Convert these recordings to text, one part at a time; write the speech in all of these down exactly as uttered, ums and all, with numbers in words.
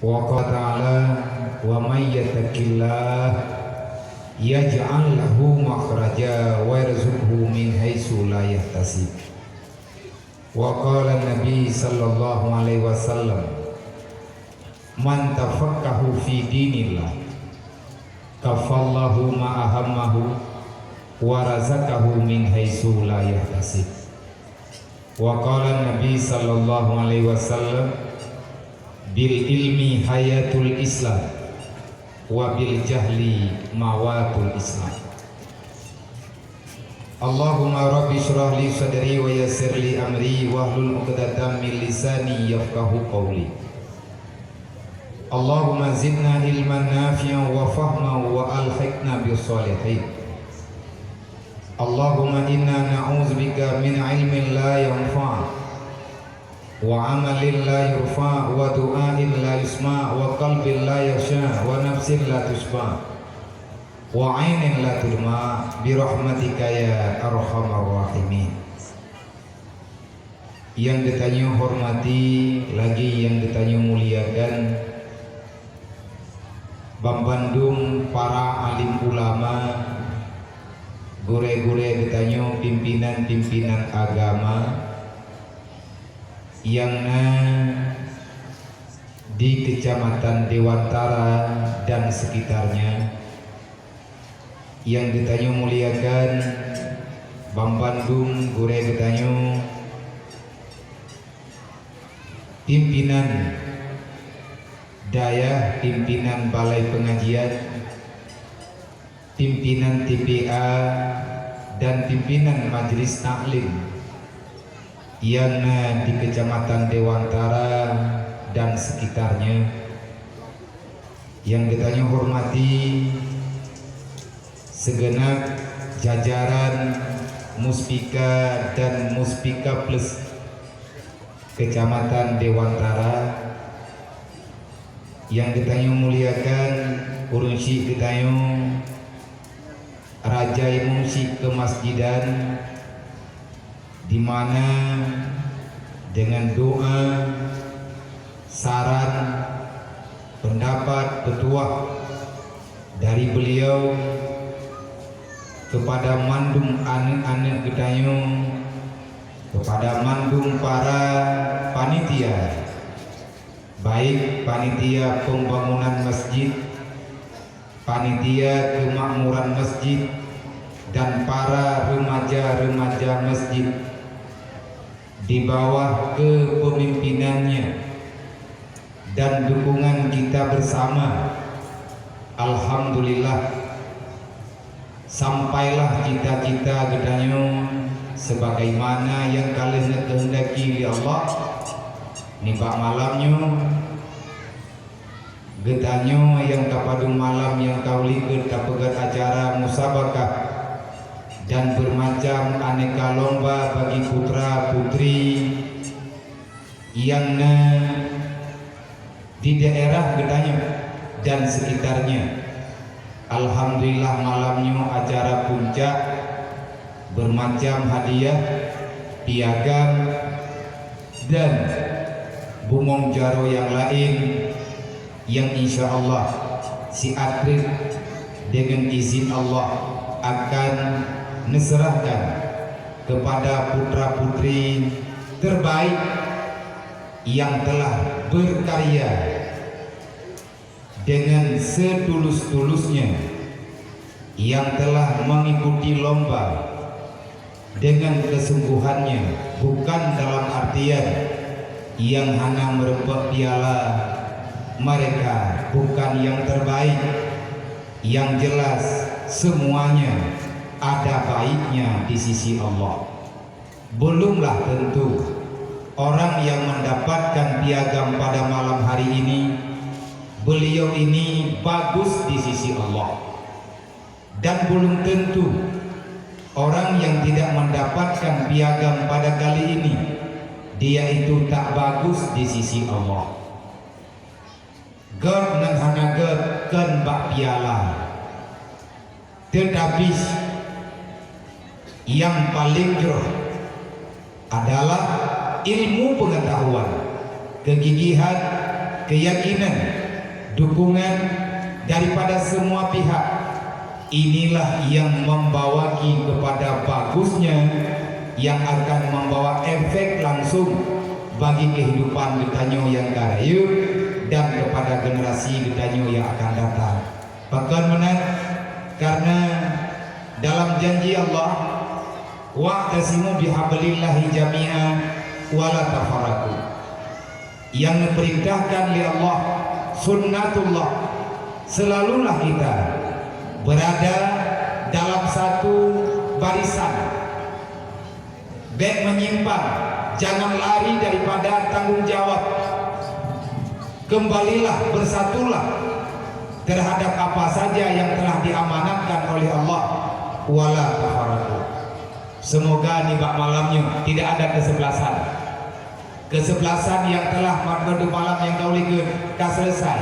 Wa qala ta'ala, "Wa may yattaqillaha yaj'al lahu makhraja wa yarzuqhu min haitsu la yahtasib." Wa qala Nabi sallallahu alaihi wasallam, "Man tafaqqahu fi dinillah, kafallahu ma ahammahu, wa razaqahu min haitsu la yahtasib." Wa qala Nabi sallallahu alaihi wasallam, "Bil ilmi hayatul Islam, wa bil jahli mawatul Islam." Allahumma rabbi shrah li sadri wa yassir li amri wahlul 'uqdatam min lisani yafqahu qawli. Allahumma zidna ilman nafi'an wa fahman wa alhiqna bis shalihin. Allahumma inna na'udzubika min ilmin la yanfa', wa amalin la yurfa', wa du'ain la yusma', wa qalbin la yakhsya', wa nafsin la tasyba', wa ainin la tudma', bi rahmatika ya arhamar rahimin. Nyang geutanyoe hormati lagi nyang geutanyoe muliakan, banbandum para alim ulama, gurée-gurée geutanyoe, pimpinan-pimpinan agama nyang na di Kecamatan Dewantara dan sekitarnya, nyang geutanyoe muliakan, banbandum gurée geutanyoe, pimpinan dayah, pimpinan balai pengajian, pimpinan T P A, dan pimpinan majelis taklim nyang na di Kecamatan Dewantara dan sekitarnya. Nyang geutanyoe hormati, segenap jajaran Muspika dan Muspika Plus Kecamatan Dewantara, nyang geutanyoe muliakan, ureuëng syiek geutanyoe, raja imum syiek keumasjidan, di mana dengan doa, saran, pendapat, petuah dari beliau kepada mandum aneuëk-aneuëk geutanyoe, kepada mandum para panitia, baik panitia pembangunan masjid, panitia kemakmuran masjid, dan para remaja-remaja masjid di bawah kepemimpinannya dan dukungan kita bersama. Alhamdulillah, sampailah cita-cita geutanyoe sebagaimana nyang ka lheueh neukeundaki lé Allah. Nibak malam nyoe, geutanyoe nyang ka padum malam nyang ka u likot tapeugét acara musabakah dan bermacam aneka lomba bagi putra-putri nyang na di daerah geutanyoe dan sekitarnya. Alhamdulillah, malam nyoe acara puncak, bermacam hadiah, piagam, dan bungong jaroe nyang laén nyang insya Allah siat treb deungon izin Allah akan neuseurahkan kepada putra-putri terbaik yang telah berkarya dengan setulus-tulusnya, yang telah mengikuti lomba dengan kesungguhannya, bukan dalam artian yang hana meureumpok piala, mereka bukan yang terbaik. Yang jelas, semuanya ada baiknya di sisi Allah. Belumlah tentu orang yang mendapatkan piagam pada malam hari ini, beliau ini bagus di sisi Allah. Dan belum tentu orang yang tidak mendapatkan piagam pada kali ini, dia itu tak bagus di sisi Allah. Gét ngon hana gét kon bak piala. Tetapi, nyang paleng jroh adalah ilmu pengetahuan, kegigihan, keyakinan, dukungan daripada semua pihak, inilah yang membawa kepada bagusnya, yang akan membawa efek langsung bagi kehidupan geutanyoe nyang ka rayeuk dan kepada generasi geutanyoe nyang akan datang. Pakon meunan? Karena dalam janji Allah, "Wa'tasimu bihablillahi jami'a wa la tafarraqu." Nyang neupeurintahkan lé Allah, sunnatullah, selalulah kita berada dalam satu barisan. Bék menyimpang, jangan lari daripada tanggung jawab. Kembalilah, bersatulah terhadap apa saja yang telah diamanatkan oleh Allah. Wala tafarraqu. Semoga nibak malam nyoe tidak ada kesebelasan. Kesebelasan nyang telah mandum malam nyang ka ulèe ka selesai.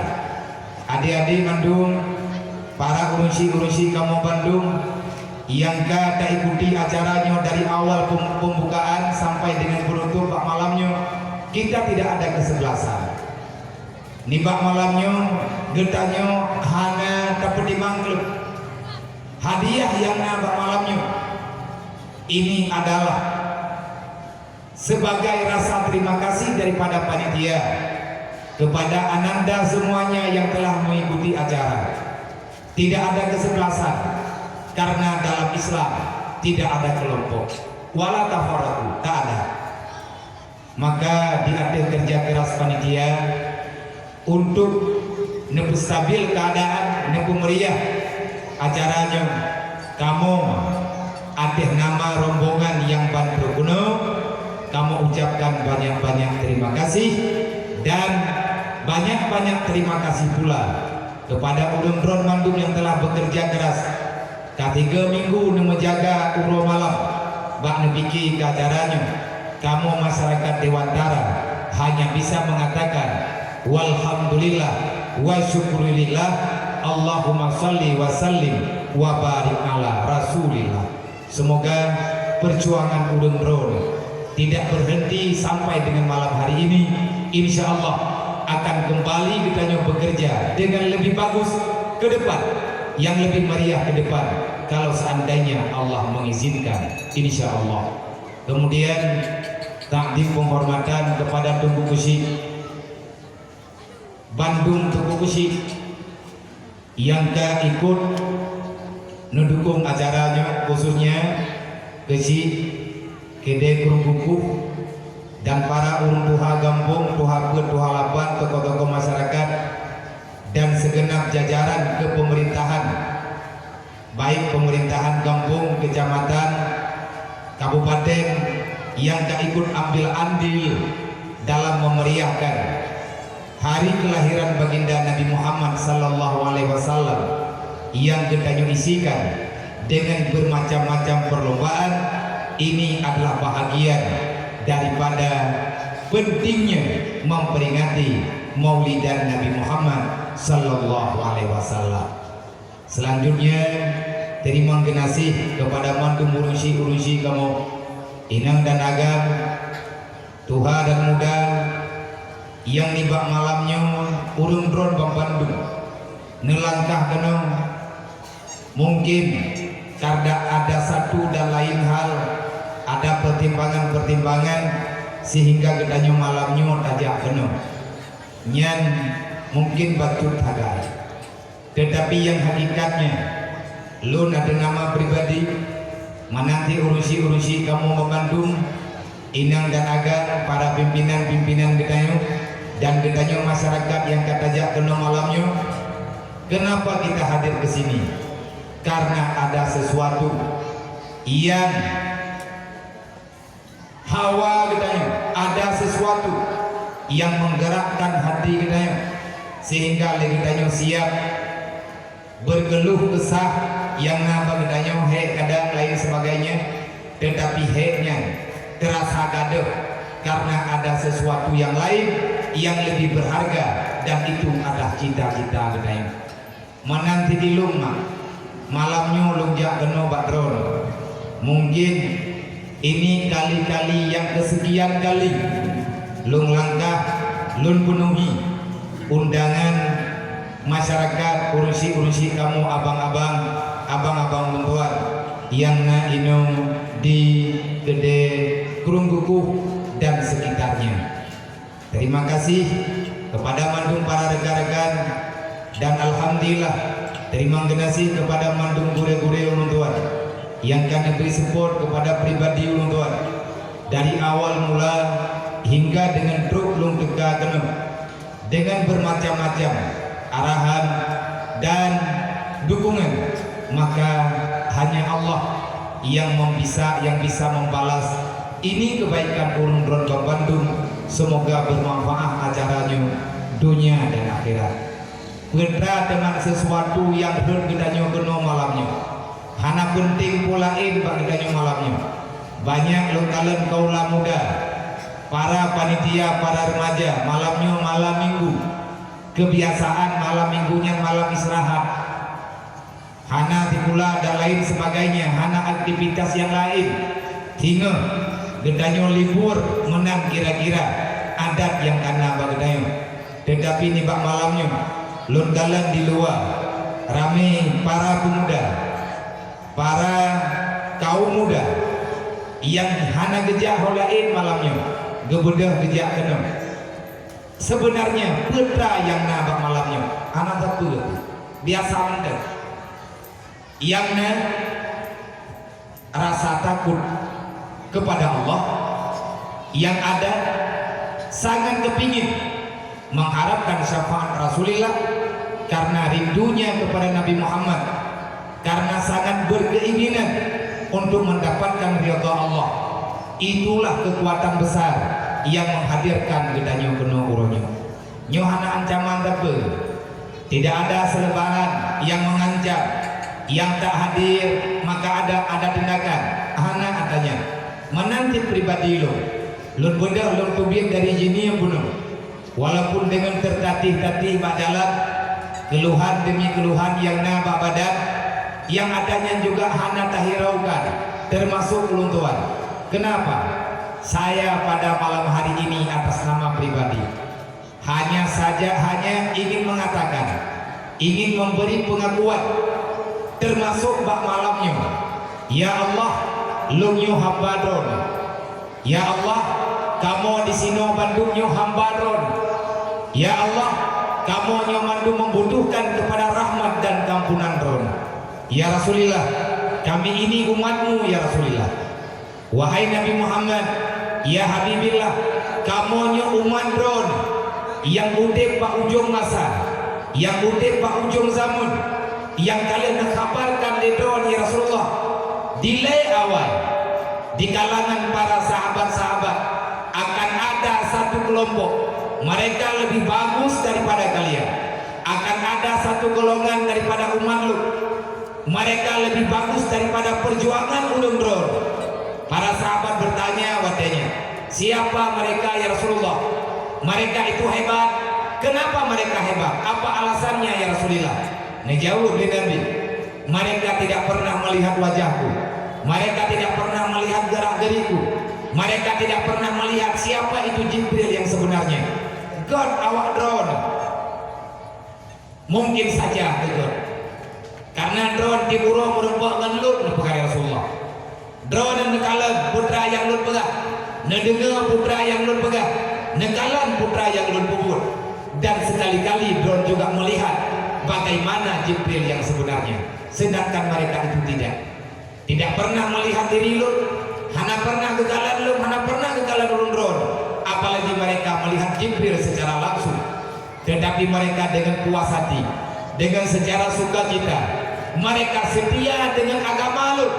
Adik-adik mandum, para ureueng syik-ureueng syik kamoe bandum nyang ka taikuti acara nyoe dari awal pem-, pembukaan sampai dengan penutup bak malam nyoe, kita tidak ada kesebelasan. Nibak malam nyoe, geutanyoe hana tapeutimang kleuh. Hadiah nyang na bak malam nyoe, ini adalah sebagai rasa terima kasih daripada panitia kepada ananda semuanya yang telah mengikuti acara. Tidak ada kesebelasan, karena dalam Islam tidak ada kelompok. Wala tafarraqu, tak ada. Maka di ateueh kerja keras panitia untuk neupeustabil keadaan, neupeumeriah acara nyoe, kamoe ateueh nama rombongan nyang ban peurukunoe, kamoe ucapkan banyak-banyak terima kasih dan banyak-banyak terima kasih pula kepada ulôn droen mandum nyang telah bekerja keras ka tiga minggu neumeujaga uroe malam bak neupike keu acara nyoe. Kamoe masyarakat Dewantara hanya bisa mengatakan, "Walhamdulillah wa syukrulillah, Allahumma shalli wa sallim wa barik ala Rasulillah." Semoga perjuangan ulôn droen tidak berhenti sampai dengan malam hari ini. Insya Allah akan kembali geutanyoe bekerja dengan lebih bagus ke depan, yang lebih meriah ke depan, kalau seandainya Allah mengizinkan. Insya Allah. Kemudian, takdim penghormatan kepada Teungku Keuchik, bandum Teungku Keuchik nyang ka ikut neudukong acara nyoe, khususnya Keuchik Keudè Krueng Kukuh dan para ureueng tuha gampông, tuha peuet, tuha lapan, tokoh-tokoh masyarakat, dan segenap jajaran kepemerintahan, baik pemerintahan gampông, kecamatan, kabupaten, nyang ka ikut ambil andil dalam memeriahkan hari kelahiran Baginda Nabi Muhammad sallallahu alaihi wasallam, nyang geutanyoe isikan dengan bermacam-macam perlombaan. Ini adalah bahagian daripada pentingnya memperingati Maulidan Nabi Muhammad sallallahu alaihi wasallam. Selanjutnya, teurimong geunaséh keupada mandum ureueng syik-ureueng syik kamoe, inong dan agam, tuha dan muda, nyang nibak malam nyoe ureueng droen banmandum neulangkah keunoe. Mungkin karena ada satu dan lain hal, ada pertimbangan-pertimbangan sehingga geutanyoe malam nyoe tajak keunoe. Nyan mungkin bacut sagai. Teutapi nyang hakikatnya, lôn ateueh nama pribadi, meunan cit ureueng syik-ureueng syik kamoe banmandum, inong dan agam, para pimpinan-pimpinan geutanyoe, dan geutanyoe masyarakat nyang ka tajak keunoe malam nyoe. Kenapa kita hadir ke sini? Karena ada sesuatu yang hawa geutanyoe, ada sesuatu yang menggerakkan hati geutanyoe, sehingga lé geutanyoe siap berkeluh kesah nyang na bak geutanyoe, hék kadang lain sebagainya, tetapi hék nyan terasa gadôh karena ada sesuatu yang lain yang lebih berharga, dan itu adalah cita-cita geutanyoe. Meunan cit di lôn mak, malam nyoe lôn jak keunoe bak droen. Mungkin ini kali-kali nyang kesekian kali lôn langkah, lôn peunuhi Undangan masyarakat, ureuëng syik-ureuëng syik kamoe, abang-abang, abang-abang ulôn tuan nyang na inoe di keudè Krueng Kukuh dan sekitarnya. Terima kasih kepada mandum para rekan-rekan dan alhamdulillah, terima geunaséh kepada mandum gurèe-gurèe ulôn tuan nyang ka neubri support kepada pribadi ulôn tuan dari awal mula hingga deungon trok lôn teuka keunoe. Dengan bermacam-macam arahan dan dukungan, maka hanya Allah yang membisa, yang bisa membalas ini kebaikan ureuëng droen bandum. Semoga bermanfaat acara nyoe dunia dan akhirat. Peue teuma sisuatu nyang rhot geutanyoe keunoe malam nyoe. Hana peunteng peue laén bak geutanyoe malam nyoe. Banyak lôn kalon kaula muda, para panitia, para remaja, malam nyoe malam minggu. Kebiasaan malam minggu nyan malam istirahat. Hana sikula dan lain sebagainya, hana aktivitas nyang laén. Singoh geutanyoe libur meunan kira-kira adat nyang kana bak geutanyoe. Teutapi nibak malam nyoe, lôn kalon di luwa ramé para pemuda, para kaum muda nyang hana geujak ho laén malam nyoe, geubeudôh geujak keunoe. Sebenarnya, peue teuma nyang na bak malam nyoe? Hana sapeue, biasa mantong. Nyang na rasa takut kepada Allah, yang ada sangat kepingin mengharapkan syafaat Rasulullah karena rindunya kepada Nabi Muhammad, karena sangat berkeinginan untuk mendapatkan ridha Allah. Itulah kekuatan besar yang menghadirkan geutanyoe keunoe uroe nyoe. Nyoe hana ancaman sapeue. Tidak ada seulebaran nyang mengancam, nyang tak hadir maka ada, ada tindakan. Hana, katanya. Meunan cit pribadi lôn. Lôn beudôh lôn teubiet dari jihnyan bunoe. Walaupun deungon teutatih-tatih bak jalan, keuluhan demi keuluhan nyang na bak badan, nyang ata nyan juga hana tahiraukan, termasuk ulôn tuan. Kenapa? Saya pada malam hari ini atas nama pribadi. Hanya saja, hanya ingin mengatakan, ingin memberi pengakuan, termasuk bak malam nyoe. Ya Allah, lôn nyoe hamba Droeneuh. Ya Allah, kamoe disinoe bandum nyoe hamba Droeneuh. Ya Allah, kamoe nyoe mandum membutuhkan kepada rahmat dan kampunan Droeneuh. Ya Rasulillah, kami ini umat-Mu, ya Rasulillah. Wahai Nabi Muhammad, ya Habibillah, kamoe nyoe umat Droeneuh nyang udeb bak ujong masa, nyang udeb bak ujong zaman, nyang ka lheueh neukhabarkan lé Droeneuh, ya Rasulullah, dilée awai di kalangan para sahabat-sahabat akan ada satu kelompok, mereka lebih bagus daripada kalian. Akan ada satu golongan daripada umat lôn. Mereka lebih bagus daripada perjuangan ulôn Droeneuh. Para sahabat bertanya watée nyan, "Siapa mereka, ya Rasulullah? Mereka itu hebat. Kenapa mereka hebat? Apa alasannya, ya Rasulillah?" Neujaweueb lé Nabi, "Mereka tidak pernah melihat wajahku. Mereka tidak pernah melihat gerak-gerikku. Mereka tidak pernah melihat siapa itu Jibril yang sebenarnya." Göt awak Droeneuh. Mungkin saja beutôi. Karena Droeneuh tiburoe meurumpok ngon lôn, neupeugah Rasulullah. Droeneuh neukalon peue nyang lôn peugah, neudeungoe peue nyang lôn peugah, neukalon peue nyang lôn peubuet. Dan sekali-kali Droeneuh juga melihat bagaimana Jibril yang sebenarnya, sedangkan mereka itu tidak. Tidak pernah melihat diri lôn, hana pernah geukalon lôn, hana pernah geukalon ulôn Droeneuh, apalagi mereka melihat Jibril secara langsung. Tetapi mereka dengan puas hati, dengan secara sukacita, mereka setia dengan agama lôn,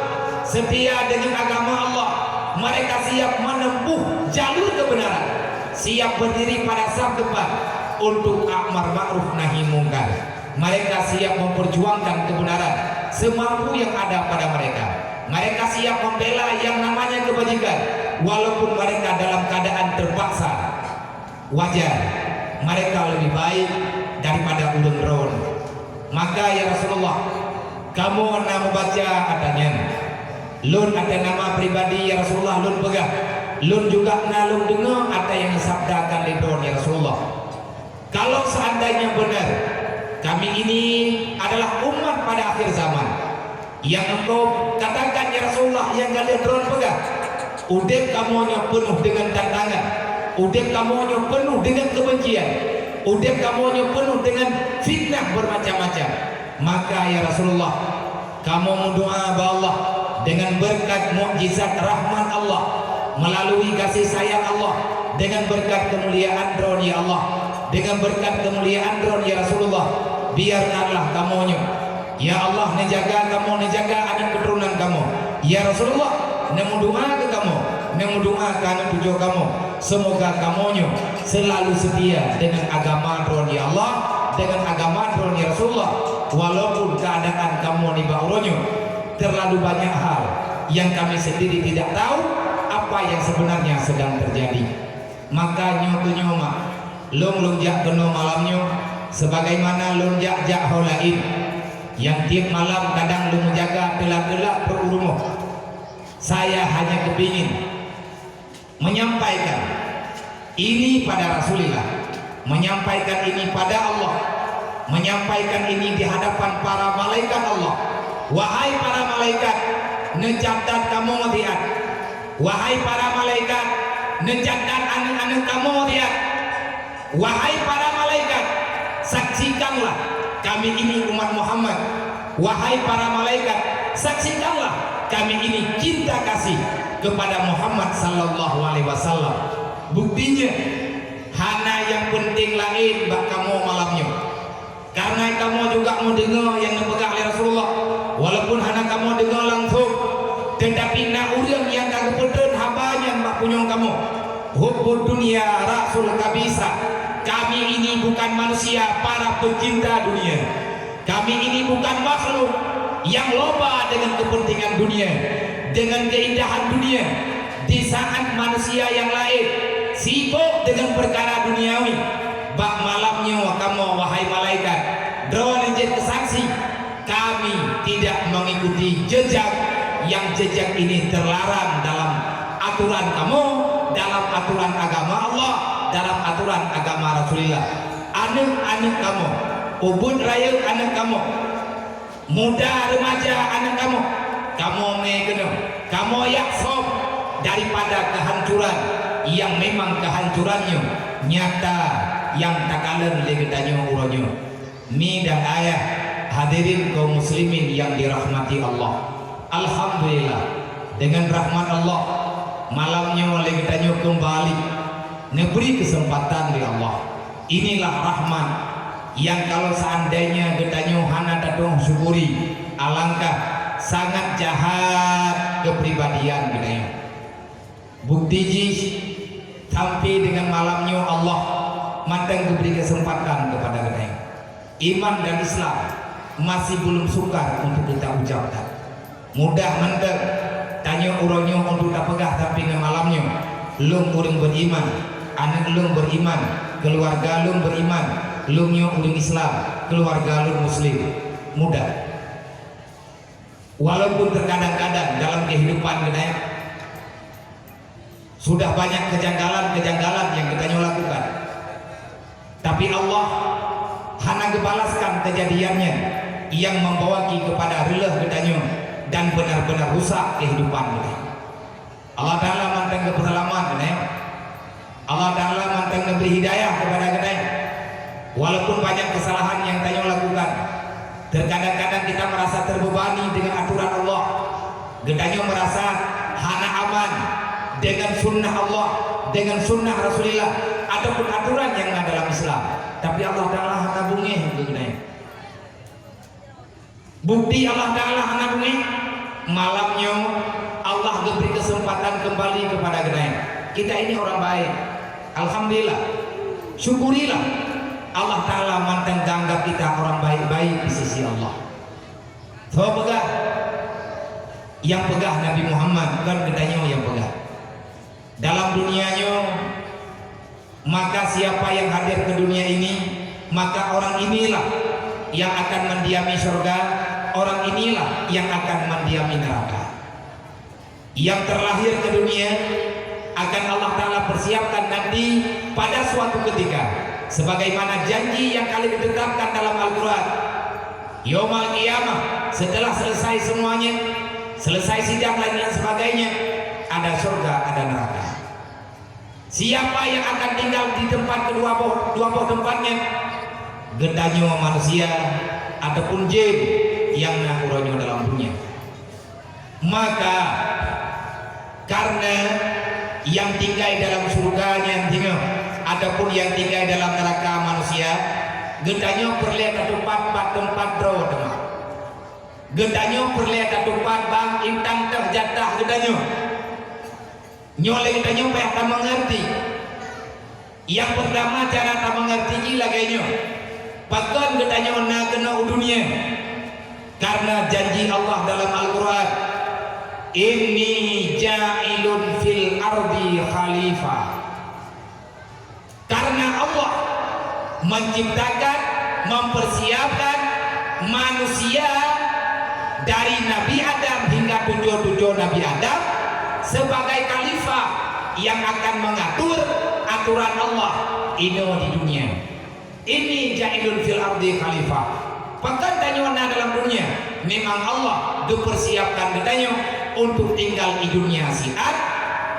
setia dengan agama Allah. Mereka siap menempuh jalur kebenaran, siap berdiri pada saf depan untuk amar ma'ruf nahi mungkar. Mereka siap memperjuangkan kebenaran semampu yang ada pada mereka. Mereka siap membela yang namanya kebajikan, walaupun mereka dalam keadaan terpaksa. Wajar, mereka lebih baik daripada ulôn Droeneuh. Maka, ya Rasulullah, kamoe na meubaca ata nyan. Lôn ata nama pribadi, ya Rasulullah, lôn peugah. Lôn juga na lôn deungoe ata nyang neusabdakan lé Droeneuh, ya Rasulullah. Kalau seandainya benar kami ini adalah umat pada akhir zaman, nyang engkau katakan, ya Rasulullah, nyang ka lheueh droen peugah, udeb kamoe nyoe peunoh deungon tantangan, udeb kamoe nyoe peunoh deungon keubencian, udeb kamoe nyoe peunoh deungon fitnah bermacam-macam, maka, ya Rasulullah, kamoe meudoa bak Allah deungon beureukat mukjizat rahmat Allah, meulalu kasih sayang Allah, deungon beureukat keumuliaan Droeneuh, ya Allah, deungon beureukat keumuliaan Droeneuh, ya Rasulullah, biarkanlah kamoe nyoe, ya Allah, neujaga kamoe, neujaga aneuk keuturonan kamoe. Ya Rasulullah, neumeudoa keu kamoe, neumeudoa keu aneuk cucoe kamoe. Seumoga kamoe nyoe seulalu seutia deungon agama Droeneuh, ya Allah, deungon agama Droeneuh, ya Rasulullah, walaupun keuadaan kamoe nibak uroe nyoe teulalu banyak hal nyang kami seundiri tidak tahu apa nyang seubeunarnya seudang teujadi. Maka nyoe keuh nyoe mak, lôn, lôn jak keunoe malam nyoe, seubagaimana lôn jak-jak ho laén, nyang tieb malam kadang lôn meujaga teulat-teulat peuet uroe rumoh. Saya hanya kepingin menyampaikan ini pada Rasulillah, menyampaikan ini pada Allah, menyampaikan ini di hadapan para malaikat Allah. Wahai para malaikat, neucatat kamoe siat. Wahai para malaikat, neucatat aneuk-aneuk kamoe siat. Wahai para malaikat, saksikanlah kami ini umat Muhammad. Wahai para malaikat, saksikanlah kami ini cinta kasih kepada Muhammad sallallahu alaihi wasallam. Buktinya, hana nyang peunteng laén bak kamoe malam nyoe. Karena kamoe juga meudeungoe nyang neupeugah lé Rasulullah, walaupun hana kamoe deungoe langsong, teutapi na ureuëng nyang ka geupeutreun haba nyan bak punyueng kamoe. Hubbud dunya ra'sul khabithah. Kami ini bukan manusia para pecinta dunia. Kami ini bukan makhluk nyang loba deungon keupeuntengan dunia, deungon keuindahan dunia. Di saat manusia nyang laén sibok deungon peukara duniawi, bak malam nyoe kamoe, wahai malaikat, droeneuh jeuet keu saksi. Kami tidak mengikuti jejak yang jejak ini terlarang dalam aturan kamoe, dalam aturan agama Allah, dalam aturan agama Rasulullah. Aneuk-aneuk kamoe, ubit rayeuk aneuk kamoe, muda remaja aneuk kamoe, kamoe mé keunoe, kamoe jak sôb daripada kehancuran yang memang kehancuran nyoe nyata nyang takalon lé geutanyoe uroe nyoe. Mi dan ayah, hadirin kaum muslimin yang dirahmati Allah. Alhamdulillah, dengan rahmat Allah, malam nyoe lé geutanyoe keumbali neubri keuseumpatan lé Allah. Inilah rahmat yang kalau seandainya geutanyoe hana tatueng syukuri, alangkah sangat jahat keupribadian geutanyoe. Bukti jih, sampai dengan malam nyoe Allah mantong geubri keuseumpatan keupada geutanyoe. Iman dan Islam masih belum sukar untuk kita ucapkan. Mudah mantong tanyoe uroe nyoe untuk tapeugah sampai ngon malam nyoe, "Lôn ureuëng beriman, aneuk lôn beriman, keuluwarga lôn beriman, lôn nyoe ureuëng Islam, keuluwarga lôn Muslim." Mudah. Walaupun terkadang-kadang dalam kehidupan geutanyoe sudah banyak kejanggalan-kejanggalan yang geutanyoe lakukan, tapi Allah hana geubalaskan kejadian nyan yang membawa ki kepada reuloh geutanyoe dan benar-benar rusak kehidupan geutanyoe. Allah Ta'ala mantong geupeuseulamat geutanyoe. Allah Ta'ala mantong neubri hidayah keupada geutanyoe. Walaupun banyak kesalahan yang tanyoe lakukan, terkadang-kadang kita merasa terbebani dengan aturan Allah. Geutanyoe merasa hana aman dengan sunnah Allah, dengan sunnah Rasulullah, ataupun aturan yang na dalam Islam. Tapi Allah Ta'ala hana beungéh keu geutanyoe. Bukti Allah Ta'ala hana beungéh, malam nyoe Allah geubri keuseumpatan keumbali keupada geutanyoe. Kita ini orang baik. Alhamdulillah. Syukurilah. Allah Ta'ala mantong geuanggab kita orang baik-baik di sisi Allah. Soe peugah? Nyang peugah Nabi Muhammad, kon geutanyoe nyang peugah. Dalam dunia nyoe, maka siapa yang hadir ke dunia ini, maka orang inilah yang akan mendiami syurga, orang inilah yang akan mendiami neraka. Yang terlahir ke dunia akan Allah Ta'ala persiapkan nanti pada suatu ketika Sebagaimana janji yang kalian tetapkan dalam Al-Quran, Yaumal Qiyamah, setelah selesai semuanya, selesai sidang dan lain sebagainya, ada surga, ada neraka. Siapa yang akan tinggal di tempat kedua boh, dua boh tempatnya? Geutanyoe manusia ataupun jin yang na uroe nyoe dalam dunia. Maka, karena yang tinggai dalam surga nyan singoh, ataupun yang tinggai dalam neraka manusia, geutanyoe peureulée tatupat bak teumpat droe teuma. Geutanyoe peureulée tatupat bang intan teuh jatah geutanyoe. Nyoe lé geutanyoe payah tameungeurti. Nyang peurtama cara tameungeurti jih lagée nyoe, pakon geutanyoe na keunoe u dunia? Karena janji Allah dalam Al-Quran, "Inni ja'ilun fil ardi khalifah." Karena Allah menciptakan, mempersiapkan manusia dari Nabi Adam hingga tujoh-tujoh Nabi Adam sebagai khalifah yang akan mengatur aturan Allah inoe di dunia. "Inni ja'ilun fil ardi khalifah." Pakon tanyoe na dalam dunia, memang Allah geupersiapkan geutanyoe untuk tinggal di dunia siat.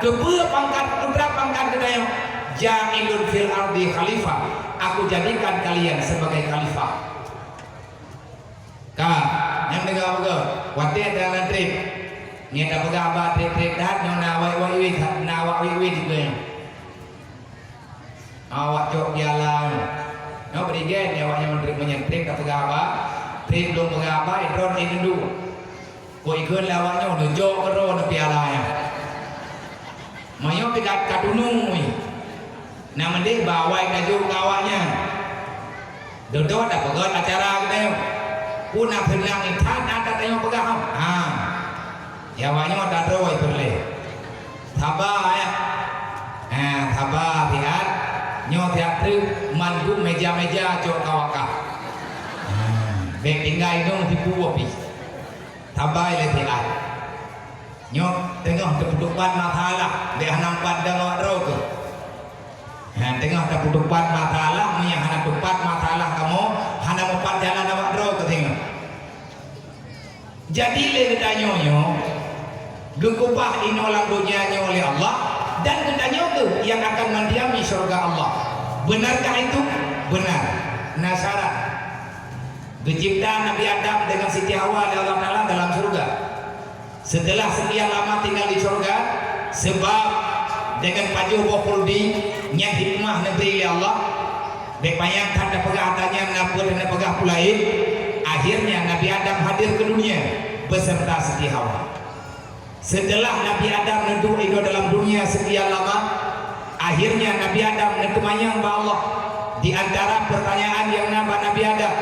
Keupeue pangkat, putra pangkat geutanyoe? "Ja'ilun fil ardi khalifah." Aku jadikan kalian sebagai khalifah. Ka, nyang deungoe beugöt, watée na treb, ngieng tapeugah haba treb-treb that nyoe na awak wit-wit, na awak wit-wit dikeue nyoe. Awak cok piala nyoe. Nyoe bri gen nyoe awak nyoe treb meunyan treb tapeugah haba, treb lôn peugah haba, idroe nyoe duek. Kok ikheun lé awak nyoe neujok keudroe neu piala nyan. Meunyoe pih ka, ka tunui. Na meudeh bawai ka jok keu awak nyan. Dudoe tapeugöt acara geutanyoe. Peue na seunang that na that tanyoe peugah? Ha. Ya awak nyoe tadroe peureulée. Saba ya. Ha, saba siat. Nyoe siat treuk mandum meja-meja cok kawak kah. Ha, bék tinggai nyoe sipu pih. Saba lé siat. Nyoe teungoh teupeutupat masalah, bék hana meupat dong awak droe keuh. Ha, teungoh teupeutupat masalah, meunyo hana tupat masalah kamoe, hana meupat jalan awak droe keuh teungoh. Jadi lé geutanyoe nyoe, geukeubah inoe lam donya nyoe lé Allah, dan geutanyoe keuh nyang akan mendiami syurga Allah. Beunarkah itu? Benar. Na syarat. Geucebta Nabi Adam deungon Siti Hawa lé Allah Taala dalam syurga. Seuteulah seukian lama tinggai di syurga, seubab deungon pajoh boh khuldi nyang hikmah neubri lé Allah, bék panyang that tapeugah ata nyan na peue dan tapeugah peue laén, akhirnya Nabi Adam hadir keu dunia beuseurta Siti Hawa. Seuteulah Nabi Adam neuduek inoe dalam dunia seukian lama, akhirnya Nabi Adam neuteumanyong bak Allah di antara peurtanyaan nyang na bak Nabi Adam,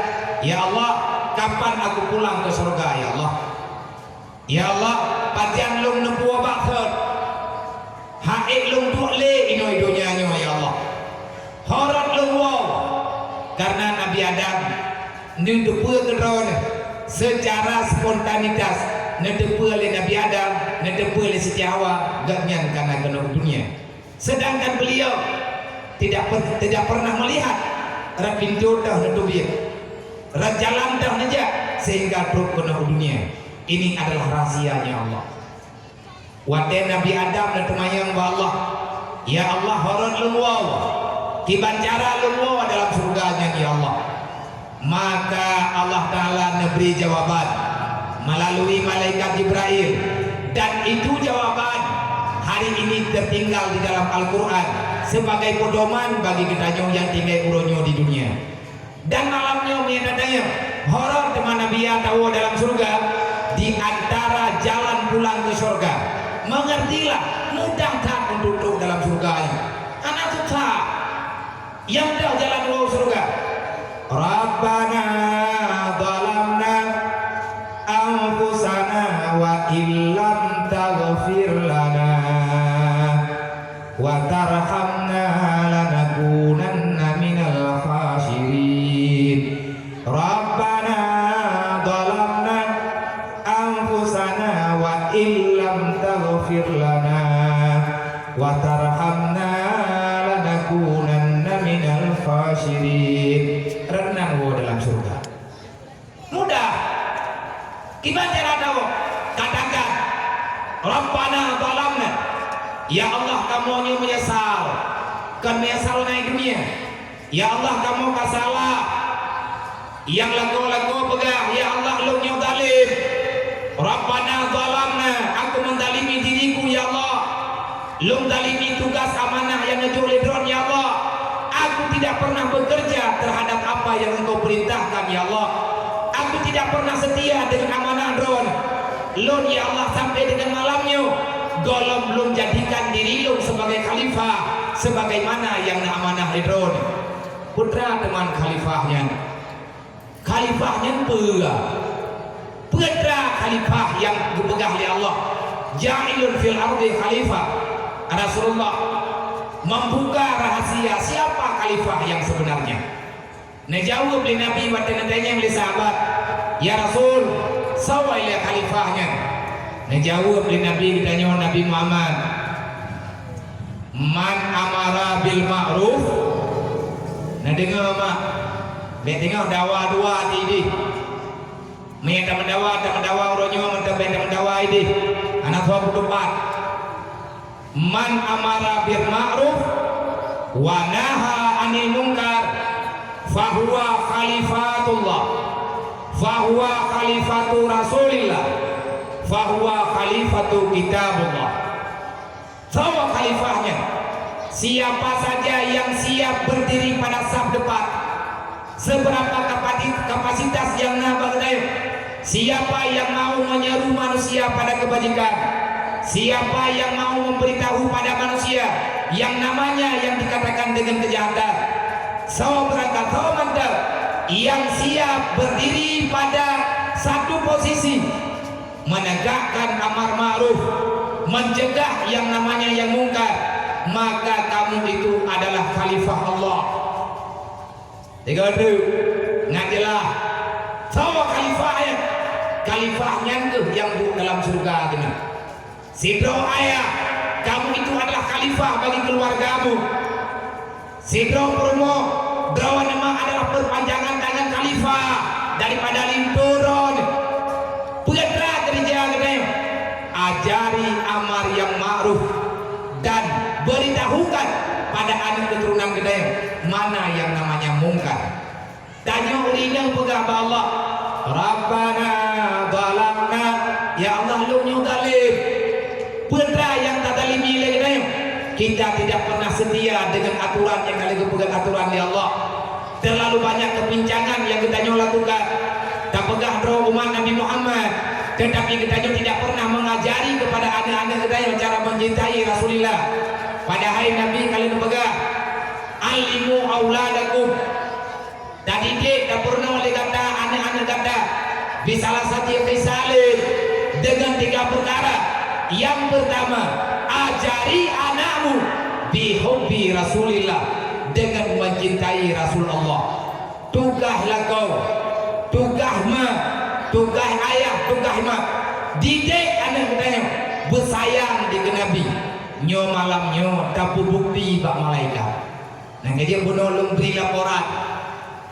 "Ya Allah, kapan aku pulang keu syurga, ya Allah?" Ya Allah, pajan lôn neupuwoe baksot? Ha'ék lôn duek lé inoe donya nyoe, ya Allah. Horot lôn woe. Karena Nabi Adam neuteupeue keudroe neuh seucara spontanitas, neuteupeue lé Nabi Adam, neuteupeue lé Siti Hawa, gobnyan ka na keunoe u dunia. Sedangkan beliau tidak per-, tidak pernah melihat rot pintoe teuh neuteubiet, rot jalan teuh neujak, sehingga trok keunoe u dunia. Ini adalah rahasianya Allah. Watée Nabi Adam neuteumanyong bak Allah, "Ya Allah, horot lôn woe, kiban cara lôn woe dalam syurga nyan, ya Allah?" Maka Allah Taala neubri jawaban melalui malaikat Jibrail, dan itu jawaban hari ini tertinggal di dalam Al-Quran sebagai pedoman bagi geutanyoe nyang tinggai uroe nyoe di dunia. Dan malam nyoe meunyoe tatanyong, horot teuma Nabi atawa dalam syurga, di antara jalan pulang keu syurga, mengertilah, mudah that untuk trok dalam syurga nyoe. Hana susah. Nyang deuh jalan woe syurga. Rabbana zalamna anfusana wa illam taghfir lana wa tarhamna lanakunanna minal khasirin. Rabbana zalamna anfusana wa illam taghfir lana wa tarhamna lanakunanna minal Sirin, rot nan woe dalam syurga. Mudah. Kiban cara tawöb? Katakan, "Rabbana zalamna." Ya Allah, kamoe nyoe meunyeusal. Kon meunyeusal na i dunia. Ya Allah, kamoe ka salah. Nyang lakoe-lakoe peugah, "Ya Allah, lôn nyoe zalim. Rabbana zalamna, aku menzalimi diriku, ya Allah. Lôn zalimi tugas amanah nyang neujok lé Droen, ya Allah. Aku tidak pernah bekerja terhadap apa yang Engkau perintahkan, ya Allah. Aku tidak pernah setia dengan amanah Droen. Lôn, ya Allah, sampai dengan malam nyoe, gohlom lôn jadikan diri lôn sebagai khalifah, sebagaimana nyang na amanah lé Droen." Peue teuma khalifah nyan? Khalifah nyan peue? Peue teuma khalifah nyang geupeugah lé Allah, "Ja'ilun fil ardi khalifah." Rasulullah membuka rahasia siapa khalifah yang sebenarnya. Neujaweueb lé Nabi watée neutanyong lé sahabat, "Ya Rasul, soe ilée khalifah nyan?" Neujaweueb lé Nabi geutanyoe, Nabi Muhammad, "Man amara bil ma'ruf." Neudeungoe mak, bék teungoh dawa dua idéh. Meunyoe tameudawa, tameudawa uroe nyoe, meuteubée tameudawa idéh. Hana soe peutupat. "Man amara bil ma'ruf wa naha 'anil munkar, fahuwa khalifatullah, fahuwa khalifatu Rasulillah, fahuwa khalifatu Kitabullah." Soe khalifah nyan? Siapa saja yang siap berdiri pada saf depan, seberapa kapati-, kapasitas nyang na bak geutanyoe, siapa yang mau menyeru manusia pada kebajikan, siapa yang mau memberitahu pada manusia yang namanya yang dikatakan dengan kejahatan, soe beurangkat, soe mantong yang siap berdiri pada satu posisi, menegakkan amar ma'ruf, mencegah yang namanya yang mungkar, maka kamu itu adalah khalifah Allah. Tiga tu, ngat jeulaih. Soe khalifah nyan? Khalifah nyan keuh nyang duek dalam syeuruga teuma. Sidroe ayah, kamu itu adalah khalifah bagi keluargamu. Sidroe peurumoh, droeneuh mak adalah perpanjangan tangan khalifah daripada linto droeneuh. Peue teuma keureuja geutanyoe? Ajari amar nyang ma'ruf dan beritahukan pada aneuk keuturonan geutanyoe mana yang namanya mungkar. Tanyoe ureueng inong peugah bak Allah, "Rabbana zalamna," ya Allah, lôn nyoe zalim. Peue teuma nyang tazalimi lé geutanyoe? Kita tidak pernah setia dengan aturan nyang ka lheueh geupeugah aturan lé Allah. Terlalu banyak kebincangan yang geutanyoe lakukan. Tapeugah droe umat Nabi Muhammad, tetapi geutanyoe tidak pernah mengajari kepada aneuk-aneuk geutanyoe cara mencintai Rasulullah. Padahai Nabi ka lheueh neupeugah, "Allimu auladakum." Tadidik, tapeurunoe lé gata aneuk-aneuk gata bisalah satie khisalin, deungon tiga peukara. Nyang peurtama, ajari anakmu bihubbi Rasulillah, deungon mencintai Rasulullah. Tugaih lakoe, tugaih ma, tugaih ayah, tugaih mak, didik aneuk geutanyoe beusayang dikeue Nabi. Nyoe malam nyoe tapeubukti bak malaikat. Nyang ka jeuet bunoe lôn bri laporan,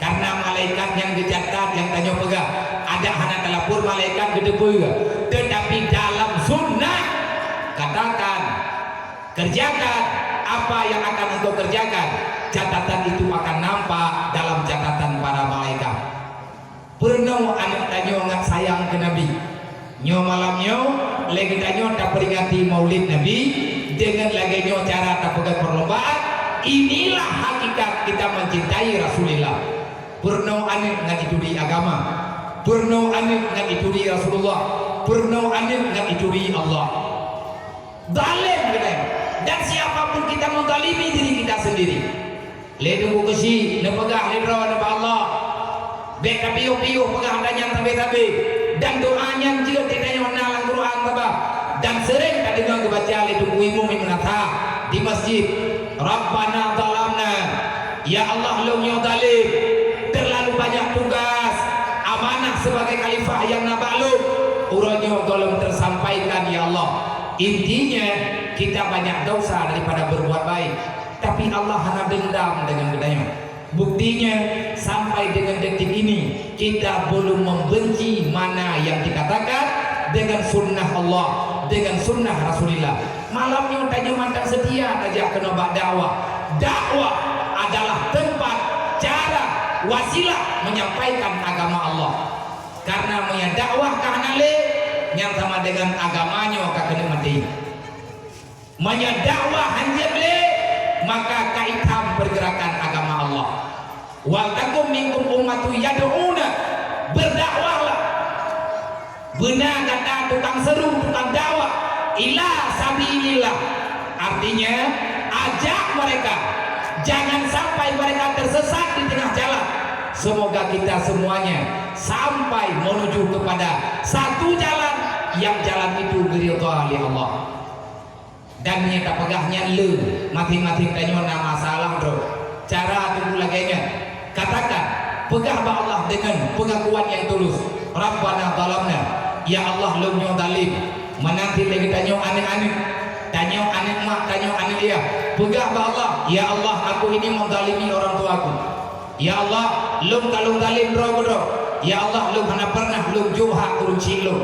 karena malaikat nyang geucatat nyang tanyoe peugah, adak hana talapor malaikat geuteupeue, teutapi dalam sunnah, katakan, kerjakan apa yang akan engkau kerjakan, catatan itu akan nampak dalam catatan para malaikat. Peurunoe aneuk tanyoe ngat sayang keu Nabi. Nyoe malam nyoe, lé geutanyoe tapeuringati Maulid Nabi deungon lagée nyoe cara tapeugah perlombaan, inilah hakikat kita mencintai Rasulillah. Peurunoe aneuk ngat jituri agama. Peurunoe aneuk ngat jituri Rasulullah. Peurunoe aneuk ngat jituri Allah. Zalim geutanyoe. Dan siapa pun kita menzalimi diri kita sendiri. Lé Teungku Keuchik neupeugah lé droeneuh bak Allah, bék tapiôh-piôh peugah ata nyang sabé-sabé, dan doa nyan jeuet geutanyoe na lam Quran sabab dan seuréng tadeungoe geubaca lé Teungku Imum Imum Nasa di masjid, "Rabbana zalamna," ya Allah, lôn nyoe zalim, terlalu banyak tugas, amanah sebagai khalifah nyang na bak lôn, uroe nyoe gohlom teusampaikan, ya Allah. Intinya, kita banyak dosa daripada berbuat baik. Tapi Allah hana dendam deungon geutanyoe. Buktinya, sampai dengan detik ini, kita belum membenci mana yang dikatakan dengan sunnah Allah, dengan sunnah Rasulullah. Malam nyoe tanyoe mantong seutia tajak keunoe bak dakwah. Dakwah adalah tempat, cara, wasilah menyampaikan agama Allah. Karena meunyoe dakwah ka hana lé, nyang sama dengan agama nyoe ka keuneuk maté. Meunyoe dakwah hanjeuet lé, maka ka itam pergerakan agama Allah. "Wal takum minkum ummatun yad'una," berdakwahlah. Beuna gata tukang seru, tukang dakwah, "ila sabilillah." Artinya, ajak mereka, jangan sampai mereka tersesat di tengah jalan. Semoga kita semuanya sampai menuju kepada satu jalan, yang jalan itu diridha oleh Allah. Dan nyang tapeugah nyan le, maséng-maséng tanyoe na masalah droe. Cara teungku lagée nyan, katakan, peugah bak Allah deungon peungakuan nyang tulus, "Rabbana zalamna," "Ya Allah, lôn nyoe zalim." Meunan cit lé geutanyoe aneuk-aneuk, tanyoe aneuk mak, tanyoe aneuk yah, peugah bak Allah, "Ya Allah, aku ini menzalimi orang tuaku." Ya Allah, lôn ka lôn zalim droe keudroe. Ya Allah, lôn hana pernah lôn jok hak ureuëng chik lôn.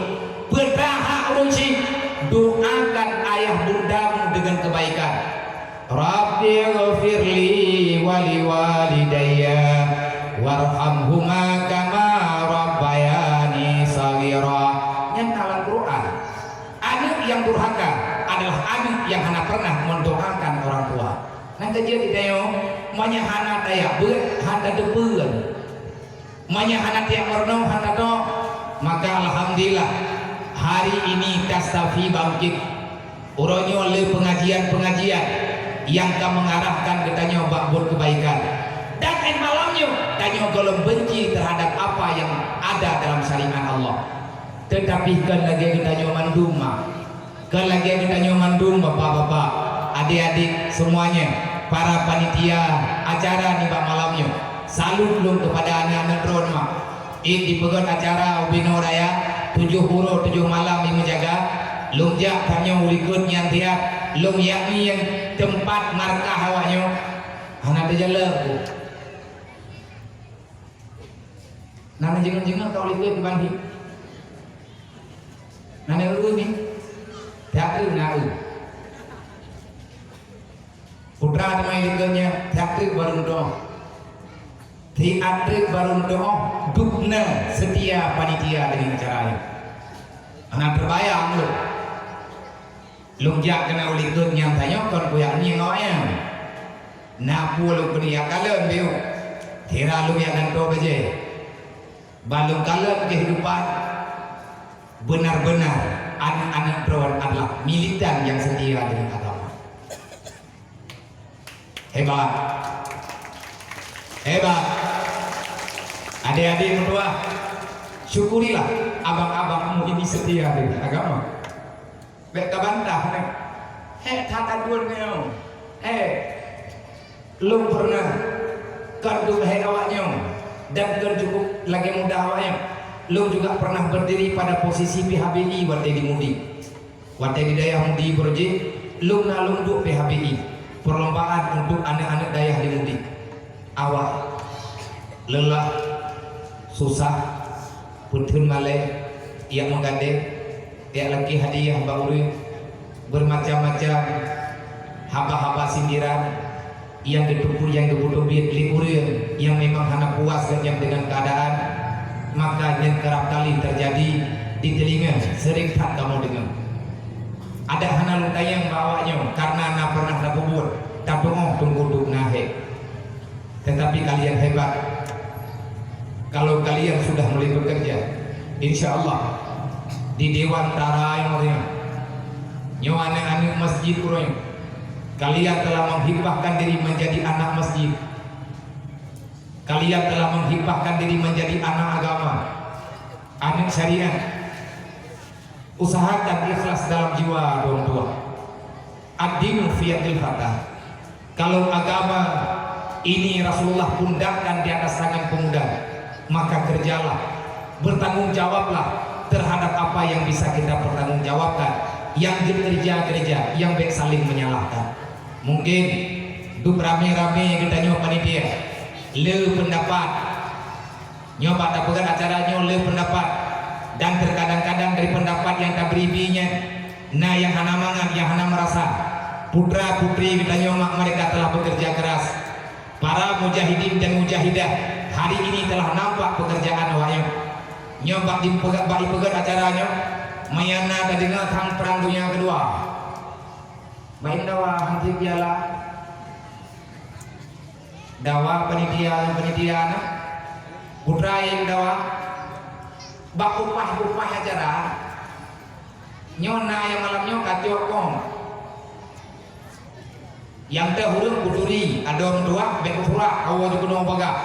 Peugah hak ureuëng chik, doakan ayah bundamu dengan kebaikan. "Rabbighfirli wa liwalidayya warhamhuma kama rabbayani shaghira." Nyan na lam Quran. Aneuk nyang durhaka adalah aneuk nyang hana pernah mendoakan orang tua. Nyang keujeuet di tanyoe, meunyoe hana tajak beuet, hana tateupeue. Meunyoe hana tajak meurunoe, hana tatôk, maka alhamdulillah, hari ini Kastafi bangkit. Uroe nyoe le pengajian-pengajian nyang ka mengarahkan geutanyoe bak buet kebaikan. Dan 'an malam nyoe, tanyoe gohlom benci terhadap apa yang ada dalam syariat Allah. Teutapi kon lagée geutanyoe mandum, mak. Kon lagée geutanyoe mandum, bapak-bapak, adik-adik semuanya, para panitia acara nibak malam nyoe. Salut lôn kepada aneuk-aneuk droen, mak. Ih, dipeugét acara ubé noe raya, tujoh uroe tujoh malam imeujaga. Lôn jak tanyoe u likot nyan tiat, lôn yakni teumpat markah awaknyoe. Hana teujaleueng, Bu. Na neujingeuk-jingeuk ka u likot ban hi. Na neu-eu ni. Tiap eu na eu. Putra teuma likot nyan, tiap eu barô meudoa. Tiap eu barô meudoa, dubna seutia panitia deungon acara nyan. Hana teubayang lôn. Lôn jak keunoe u likot nyang tanyoe kon kujak ngieng awaknyan. Na peue lôn keuneuk jak kalon beuh. Kira lôn jak gantoe bajée. Ban lôn kalon keuhidupan, benar-benar aneuk-aneuk droen adalah militan nyang seutia deungon agama. Hebat. Hebat. Adik-adik meutuah, syukurilah abang-abangmu ini setia deungon agama. Bék tabantah nyan. Hék that dua nyoe. Hék. Lôn peureunah kon duek hék awaknyoe dan kon cukup lagée mudah awaknyoe. Lôn juga pernah berdiri pada posisi P H B I watée di Mudi. Watée di dayah Mudi Beureuji, lôn na lôn duek P H B I, perlombaan untuk aneuk-aneuk dayah di Mudi. Awak leulah, susah, peutheun malée, jak meugadée, jak lakée hadiah bak ureuëng, bermacam-macam haba-haba sindiran, nyang geuteupeue nyang geupeudubiet lé ureuëng nyang memang hana puas geuhnyan deungon keuadaan, maka nyan keurab kali teujadi di teulinga, seuring that kamoe deungoe. Adak hana lôn tanyong bak awaknyoe, kareuna na pernah tapeubuet, tapeungoh teungku duek na hék. Tetapi kalian hebat. Kalau kalian sudah mulai bekerja, insya Allah di Dewan Tara nyoe, nyoe aneuk-aneuk masjid uroe nyoe, kalian telah menghibahkan diri menjadi anak masjid. Kalian telah menghibahkan diri menjadi anak agama, aneuk syariat. Usahakan ikhlas dalam jiwa, dua-dua. Ad-dinu fi yadil fatah. Kalau agama ini Rasulullah pundakkan di atas tangan pemuda, maka kerjalah, bertanggung jawablah terhadap apa yang bisa kita pertanggungjawabkan. Nyang jeuet gereja-gereja, nyang bék saling menyalahkan. Mungkin duek ramé-ramé geutanyoe panitia, Le pendapat. Nyoe bak tapeugah acara nyoe le pendapat. Dan terkadang-kadang dari pendapat nyang tabri-bri nyan, na nyang hana mangat, nyang hana meurasa. Putra-putri geutanyoe mak mereka telah bekerja keras. Para mujahidin dan mujahidah hari ini telah nampak pekerjaan awaknyan. Nyoe bak dipeugah, bak ipeugah acara nyoe, manyana tadeungoe tang Perang Dunia Kedua. Main dawa hanti piala. Dawa panitia, panitia na. Putra yang dawa. Bak upah-upah acara. Nyoe na nyang malam nyoe kacok kong. Nyang teuh ureueng kuturi, adoe meutuah, bèk kusurak, kawoe jikeunoe bagah.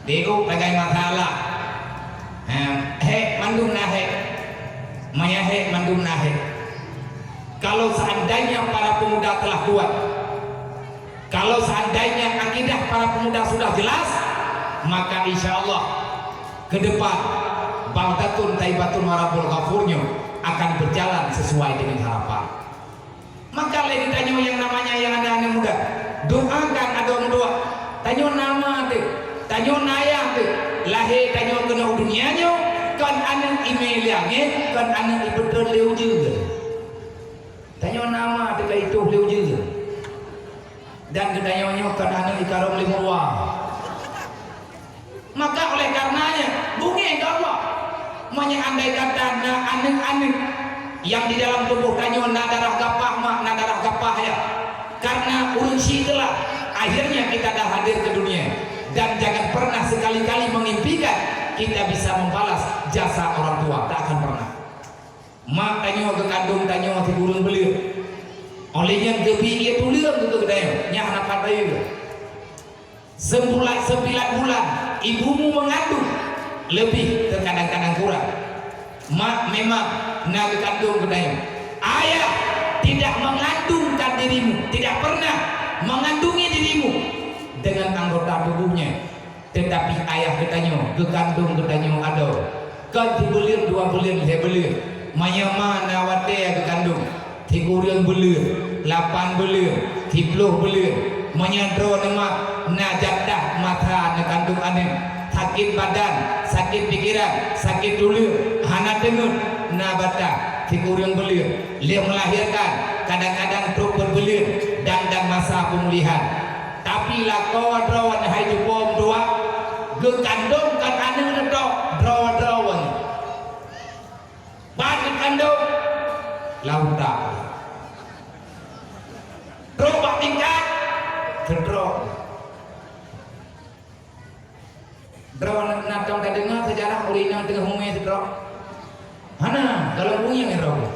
Diuk sagai masalah. Hem, hék mandum na hék. Maya hék mandum na hék. Kalau seandainya para pemuda telah kuat, kalau seandainya akidah para pemuda sudah jelas, maka insya Allah ke depan Baldatun Thaibatun wa Rabbun Ghafur nyoe akan berjalan sesuai dengan harapan. Maka lé geutanyoe nyang namanya nyang aneuk-aneuk muda, doakan adoe meutuah. Tanyoe na ma teuh, tanyoe na ayah teuh. Lahé tanyoe keunoe u dônya nyoe kon aneuk imé lé angén, kon aneuk ipeutron lé ujeuen. Tanyoe na ma teuh ka ituh lé ujeuen. Dan geutanyoe nyoe kon aneuk ikarông lé meuruwa. Maka oleh karenanya, beungéh keu Allah. Meunyoe andai kata na aneuk-aneuk nyang di dalam tuboh tanyoe na darah gapah mak, na darah gapah ayah, karena ureueng syiek telah, akhirnya kita dah hadir ke dunia. Dan jangan pernah sekali-kali mengimpikan kita bisa membalas jasa orang tua. Tak akan pernah. Mak tanyoe geukandong tanyoe sikureueng buleuen. Óh lheueh nyan geubi ié tuleueng keu geutanyoe, nyan hana pat bayeue. Sembulan, sembilan bulan ibumu mengandung, lebih terkadang-kadang kurang. Mak memang na geukandong geutanyoe. Ayah tidak mengandungkan dirimu, tidak pernah mengandungi dirimu dengan anggota tubuhnya. Teutapi ayah geutanyoe geukandong geutanyoe adoe, kon sibuleuen dua buleuen lhée buleuen. Meunyoe ma na watée geukandong, sikureueng buleuen, lapan buleuen, siploh buleuen. Meunyoe droeneuh mak na jatah masa neukandong aneuk, sakét badan, sakét pikeran, sakét tuleueng, hana teungeut, na bataih, sikureueng buleuen, lheueh meulahirkan, kadang-kadang trok peuet buleuen, dan, dan masa peumulihan. Tapi lakoe droe hai cupo meutuah, geukandong kon aneuk neutok droe-droe. Ban geukandong, lam utak. Trok bak tingkat, seudroe. Droe na tom tadeungoe seujarah ureueng inong teungoh mumé sidroe? Hana, gohlom bungéng sidroe.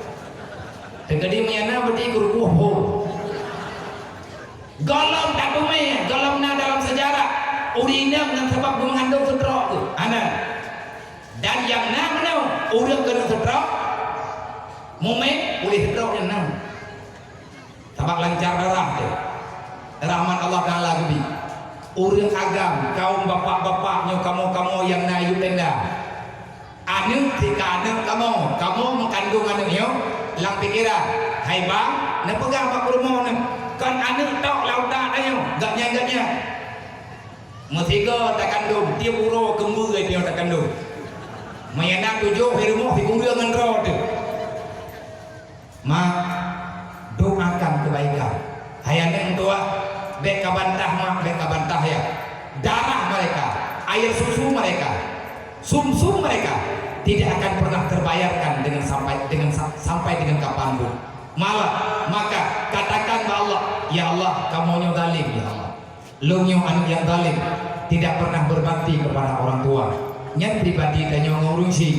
Teukeudi meunyana beuti geurugoh ho. Gohlom tateumé, gohlom na dalam seujarah ureueng inong nyang sabab geumeungandong sidroe tu. Hana. Dan nyang na meunoe ureueng keuneuk sidroe, mumé, puléh sidroe nyang na. Sabab lancar darah teuh. Rahmat Allah Taala geubi. Ureueng agam, kaum bapak-bapak nyoe kamoe-kamoe nyang na yub tenda. Aneuk tika aneuk kamoe, kamoe meukandong aneuk nyoe lam pikeran. Hai bang, neupeugah bak peurumoh neuh, kon aneuk tok lam utak tanyoe, gobnyan-gobnyan. Meusigoe takandong, tieb uroe keumbeu tanyoe takandong. Meunyo na tujoh di rumoh sikureueng ngon droe teuh. Mak, doakan kebaikan. Hai aneuk meutuah, bék ka bantah mak, bék ka bantah ayah. Darah mereka, air susu mereka, sumsum mereka tidak akan pernah terbayarkan dengan sampai, dengan sa-, sampai dengan kapanpun. Malah, maka katakan bak Allah, "Ya Allah, kamoe nyoe zalim, ya Allah." Lôn nyoe aneuk nyang zalim, tidak pernah berbakti kepada orang tua. Nyan pribadi tanyoe ngon ureueng syiek,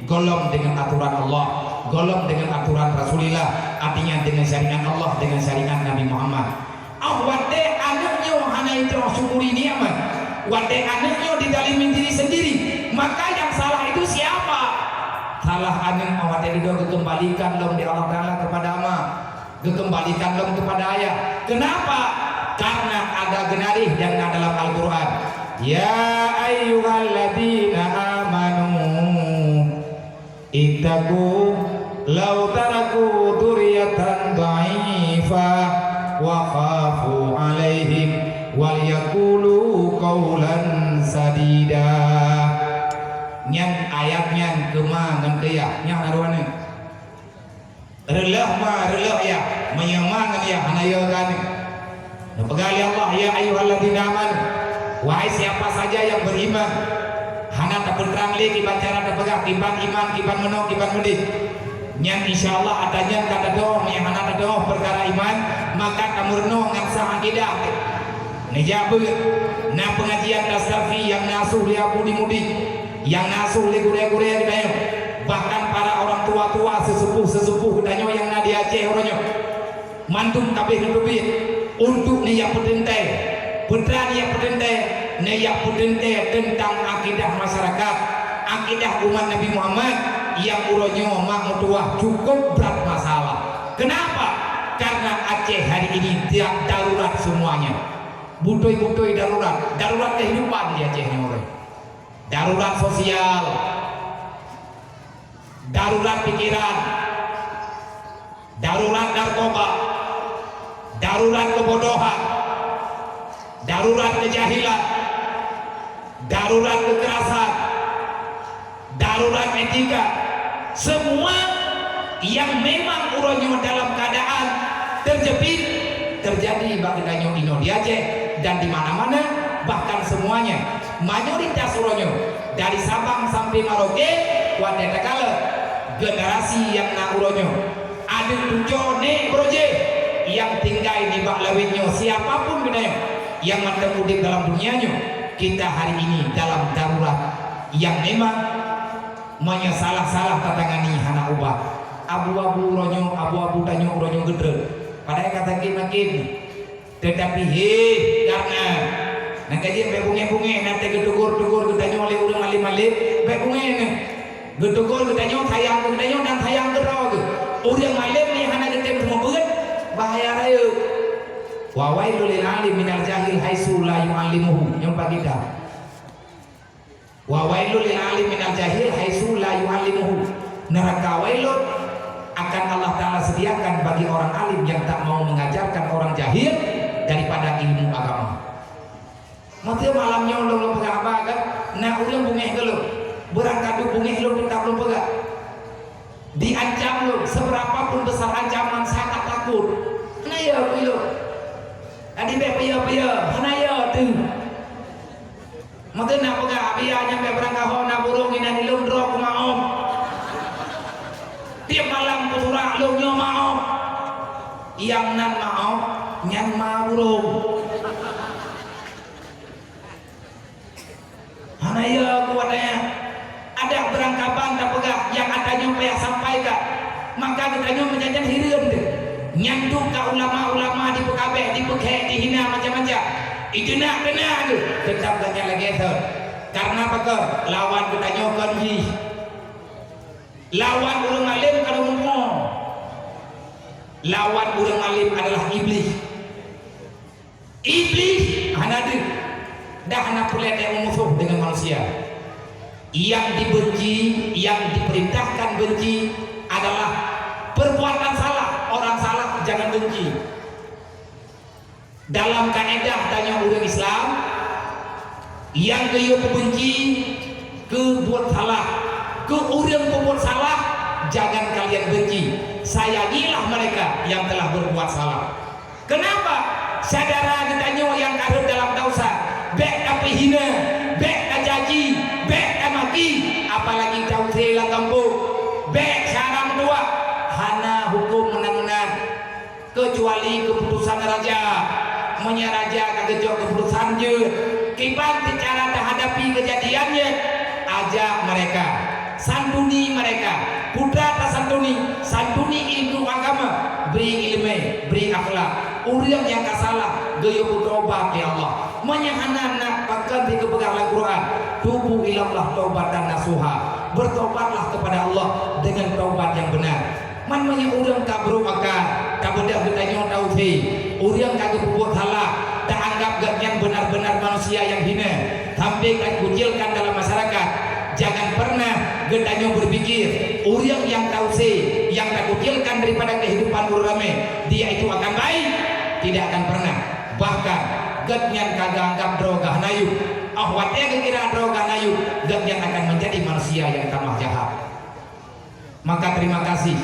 gohlom dengan aturan Allah, gohlom dengan aturan Rasulillah, artinya dengan syariat Allah, dengan syariat Nabi Muhammad. Ah, watée aneuk nyoe hana itoh syukuri nikmat, watée aneuk nyoe dizalimi diri sendiri, maka yang salah itu siapa? Salah aneuk, ah, watée dudoe geukeumbalikan lom di Allah Taala kepada ma. Geukeumbalikan lom keupada ayah. Keunapa? Karena ada geunarih nyang na dalam Al-Qur'an, "Ya ayyuhalladzina amanu ittaqu law taraku dzurriyyatan dha'ifatan wa khafu 'alaihim wal yaqulu Qaulan sadida. Nyan ayat nyan keu ma ngon keu yah. Nyan na dua ni. Reuloh ma, reuloh yah. Meunyoe ma ngon yah, hana yo ka ni. Neupeugah lé Allah, "Ya ayyuhalladzina amanu," wahai siapa saja yang beriman. Hana tapeutrang lé kiban cara tapeugah, kiban iman, kiban meunoe, kiban meudeh. Nyan insya Allah ata nyan ka tadong, nyang hana tadong peukara iman, maka tameurunoe ngon sah akidah. Neujak beuet, na peungajian tasawuf nyang na asuh lé Abu di Mudi, nyang na asuh lé gurée-gurée geutanyoe, bahkan para orang tua-tua, seusepuh-seusepuh geutanyoe nyang na di Aceh uroe nyoe. Mandum kabeh neuteubiet untuk neujak peuteuntée. Peue teuma neujak peuteuntée? Neujak peuteuntée teuntang akidah masyarakat, akidah umat Nabi Muhammad nyang uroe nyoe mak meutuwah cukup brat masalah. Kenapa? Karena Aceh hari ini dia darurat semuanya. Beutôi-beutôi darurat. Darurat kehidupan di Aceh nyoe. Darurat sosial. Darurat pikiran, darurat narkoba, darurat kebodohan, darurat kejahilan, darurat kekerasan, darurat etika. Semua yang memang uroe nyoe dalam keadaan terjepit, terjadi bak geutanyoe inoe di Aceh dan di mana-mana, bahkan semuanya, mayoritas uroe nyoe, dari Sabang sampai Merauke, watée takalon generasi nyang na uroe nyoe, aneuk cucoe, nék beurojéh nyang tinggai nibak lawét nyoe, siapa pun geutanyoe nyang mantong udeb dalam dunia nyoe, kita hari ini dalam darurat nyang memang meunyoe salah-salah tatangani hana ubat. Abu-abu uroe nyoe, abu-abu tanyoe uroe nyoe geutreun, padahai ka sakét makin. Teutapi, hé, karena nyang ka jeuet bék beungéh-beungéh, na teugeutugor-tugor geutanyoe lé ureuëng malém-malém, bék beungéh nyan. Geutugor geutanyoe sayang keu geutanyoe dan sayang keu droe geuh. Ureuëng malém nyang hana geutem seumeubeuet, bahaya rayeuk. Wa wailul lil alim minal jahil haitsu la yu'allimuhu. Nyoe bak kita. Wa wailul lil alim minal jahil haitsu la yu'allimuhu. Neraka wailun akan Allah Ta'ala sediakan bagi orang alim yang tak mau mengajarkan orang jahil daripada ilmu agama. Maté malam nyoe lôn, lôn peugah haba kan, na ureuëng beungéh keu lôn, beurangkapeue beungéh lôn teutap lôn peugah. Diancam lôn, seberapa pun besar ancaman, saya tak takut. Hana yo keu lôn. Tadi bék peue-peue, hana yo teuh. Meuteuna peugah, "Biya nyang bék beurangkaho na burông inan ilôn droe keu maom." Tiep malam peusurak lôn nyoe maom. Nyang nan maom, nyan ma burông. Hana yo kuat nyan. Adak beurangkaban tapeugah nyang ata nyoe payah sampaikan, maka geutanyoe meujanjan hireuen deuh. Nyan dum ka ulama-ulama dipeukabeh, dipeukhek, dihina macam-macam. Ijeunak keunan deuh, teutap gata lagée thon. Karena pakon? Lawan geutanyoe kon jih. Lawan ureuëng malém ka lheueh muphom. Lawan ureuëng malém adalah Iblih. Iblih hana deuh, dan hana peureulée musuh dengan manusia. Yang dibenci, yang diperintahkan benci adalah perbuatan salah. Orang salah jangan benci. Dalam kaedah tanyoe ureuëng Islam, nyang geuyue peubenci keu buet salah, keu ureuëng peubuet salah, jangan kalian benci. Sayangilah mereka yang telah berbuat salah. Kenapa? Syedara geutanyoe nyang ka rhot dalam desya, bék tapeue hina, bék tacaci, bék tamaki, apalagi tausé lam gampông. Bék cara meutuah, hana huköm meunan-meunan. Keucuali keuputusan raja. Meunyoe raja ka geucok keuputusan jeuet, kiban cara tahadapi keujadian nyan, ajak mereka. Santuni mereka. Peue tasantuni? Santuni ilmu agama, bri iéleumé, bri akhlak. Ureuëng nyang ka salah geuyue peutobat lé Allah. Meunyoe hana na, pakon geupeugah lam Quran, "Tubu ilallah taubatan nasuha." Bertobatlah kepada Allah dengan taubat yang benar. Man meunyoe ureuëng ka brok akai, tabeudôh geutanyoe tausé, ureuëng ka geupeubuet salah, taanggap gobnyan benar-benar manusia nyang hina, sampai takucilkan dalam masyarakat, jangan pernah geutanyoe berpikir ureuëng nyang tausé, nyang takucilkan daripada kehidupan ureuëng ramé, dia itu akan baik. Tidak akan pernah. Bahkan Gobnyan ka geuanggab droe ka hana yub. Óh watée geukira droe ka hana yub, gobnyan akan menjadi manusia nyang tamah jahat. Maka terima kasih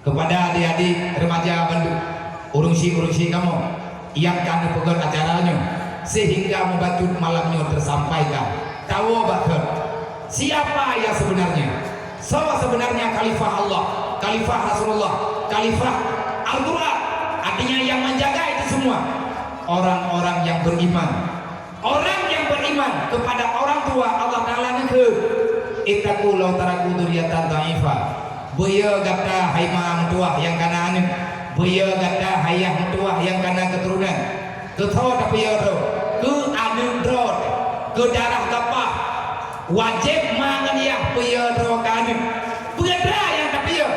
kepada adik-adik remaja bandum, ureuëng syik-ureuëng syik kamoe nyang ka neupeugét acara nyoe sehingga mubacut malam nyoe tersampaikan. Tawoe bak thon. Siapa yang sebenarnya? Soe sebenarnya khalifah Allah, khalifah Rasulullah, khalifah Al-Quran? Artinya yang menjaga itu semua orang-orang yang beriman. Orang yang beriman kepada orang tua, Allah Taala neukheun, "Ittaqu law taraku dzurriyyatan dha'ifa." Beuyo gata hai ma meutuwah nyang kana aneuk, beuyo gata hai yah meutuwah nyang kana keuturonan. Keu soe tapeuyo droe? Keu aneuk droe, keu darah gapah. Wajéb ma ngon yah peuyo droe keu aneuk. Peue teuma nyang tapeuyo?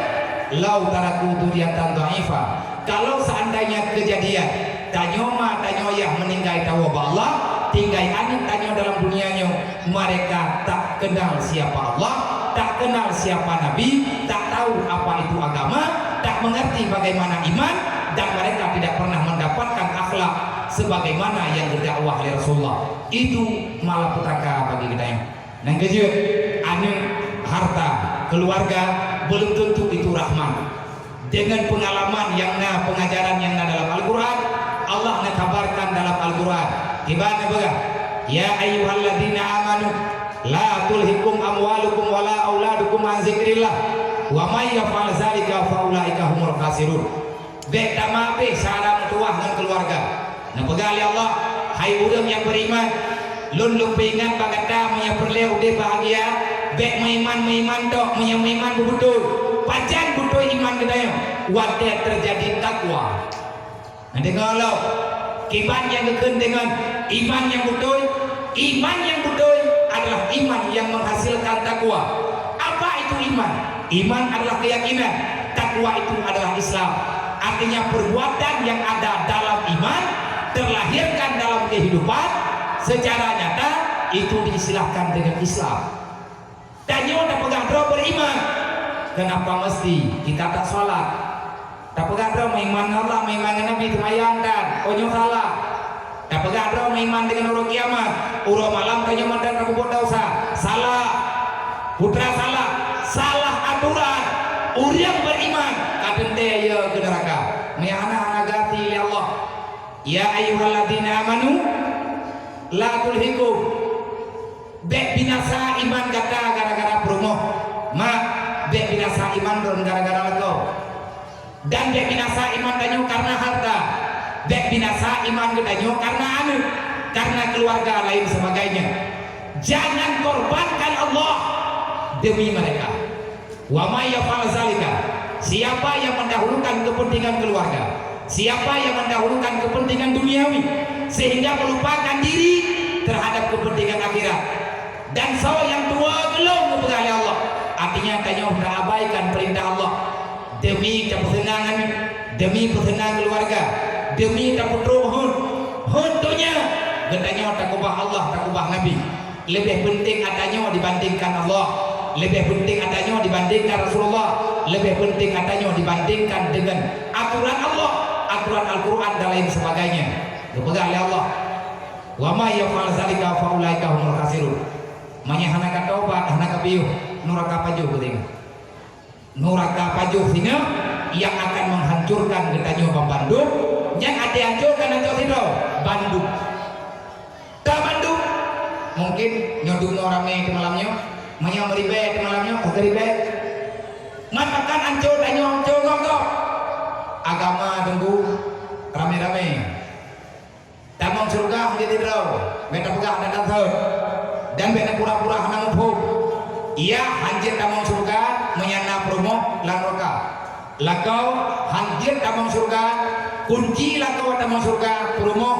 Law taraku dzurriyyatan dha'ifa. Kalau seandainya kejadian tanyoe ma tanyoe yah meuninggai tawoe bak Allah, tinggai aneuk tanyoe dalam dunia nyoe, mereka tak kenal siapa Allah, tak kenal siapa Nabi, tak tahu apa itu agama, tak mengerti bagaimana iman, dan mereka tidak pernah mendapatkan akhlak sebagaimana yang didakwah oleh Rasulullah. Itu malapetaka bagi kita. Nyang keujeuet, aneuk, harta, keluarga, belum tentu itu rahmat. Dengan pengalaman nyang na, pengajaran nyang na dalam Al-Quran, Allah neukabarkan dalam Al-Quran. Kiban neupeugah, "Ya ayyuhalladzina amanu, la tulhikum amwalukum wala auladukum an zikrillah, wa may yaf'al zalika fa ulaika humul khasirun." Bék tamabeh sara meutuwah ngon keuluwarga. Neupeugah lé Allah, "Hai ureuëng nyang beriman, Lôn lôn peuingat bak gata meunyoe peureulée udeb bahagia, bék meuiman-meuiman tok meunyoe meuiman beubeutôi." Pajan beutôi iman geutanyoe? Watée teujadi takwa. Neudeungoe lom, kiban nyang geukheun deungon iman nyang beutôi? Iman nyang beutôi adalah iman nyang menghasilkan takwa. Apa itu iman? Iman adalah keyakinan, takwa itu adalah Islam. Artinya perbuatan yang ada dalam iman terlahirkan dalam kehidupan secara nyata, itu diistilahkan dengan Islam. Tanyoe tapeugah droe beriman, kenapa mesti kita tak salat? Tapeugah droe meuiman ngon Allah, meuiman ngon Nabi, seumayang dan, oh nyoe salah. Tapeugah droe meuiman deungon uroe kiamat, uroe malam tanyoe mantong tapeubuet desya, salah. Putra salah, salah aturan. Ureuëng beriman ka teuntée yö keu neuraka. Meuhana hana gati lé Allah. Ya ayyuhalladzina amanu la tulhikum. Bék binasa iman gata gara-gara peurumoh. Mak, bék binasa iman droen gara-gara lakoe. Dan bék binasa iman tanyoe karena harta. Bék binasa iman geutanyoe karena aneuk, karena keluarga lain sebagainya. Jangan korbankan Allah demi mereka. Wa may yaf'al zalika, siapa yang mendahulukan kepentingan keluarga, siapa yang mendahulukan kepentingan duniawi sehingga melupakan diri terhadap kepentingan akhirat, dan soe nyang tuwoe geulong geupeugah lé Allah, artinya tanyoe taabaikan peurintah Allah demi tapeuseunang aneuk, demi peuseunang keuluwarga, demi tapeutrok hon, hon donya, geutanyoe takeubah Allah, takeubah Nabi. Leubeh peunteng atanyoe dibandingkan Allah, leubeh peunteng atanyoe dibandingkan Rasulullah, leubeh peunteng atanyoe dibandingkan dengan aturan Allah, aturan Al-Quran dan lain sebagainya. Geupeugah lé Allah, "Wa may yaf'al zalika fa ulaika humul khasirun." Meunyoe hana ka tobat, hana ka piôh, nuraka pajoh geutanyoe. Nuraka pajoh singoh nyang akan menghancurkan geutanyoe banmandum, nyang até hancô kan hancô sidroe, bandum. Ka bandum. Mungkin nyoe dumnoe ramé teumalam nyoe, meunyoe meuribée teumalam nyoe, ka ribée. Man akan hancô tanyoe hancô gob-gob. Agama teungku ramé-ramé. Tamong syeuruga hanjeuet sidroe, bék tapeugah hana tathon, dan bék tapura-pura hana muphom. Iya, hanjeuet tamong syeuruga meunyo na peurumoh lam nuraka. Lakoe, hanjeuet tamong syeuruga, kunci lakoe tamong syeuruga peurumoh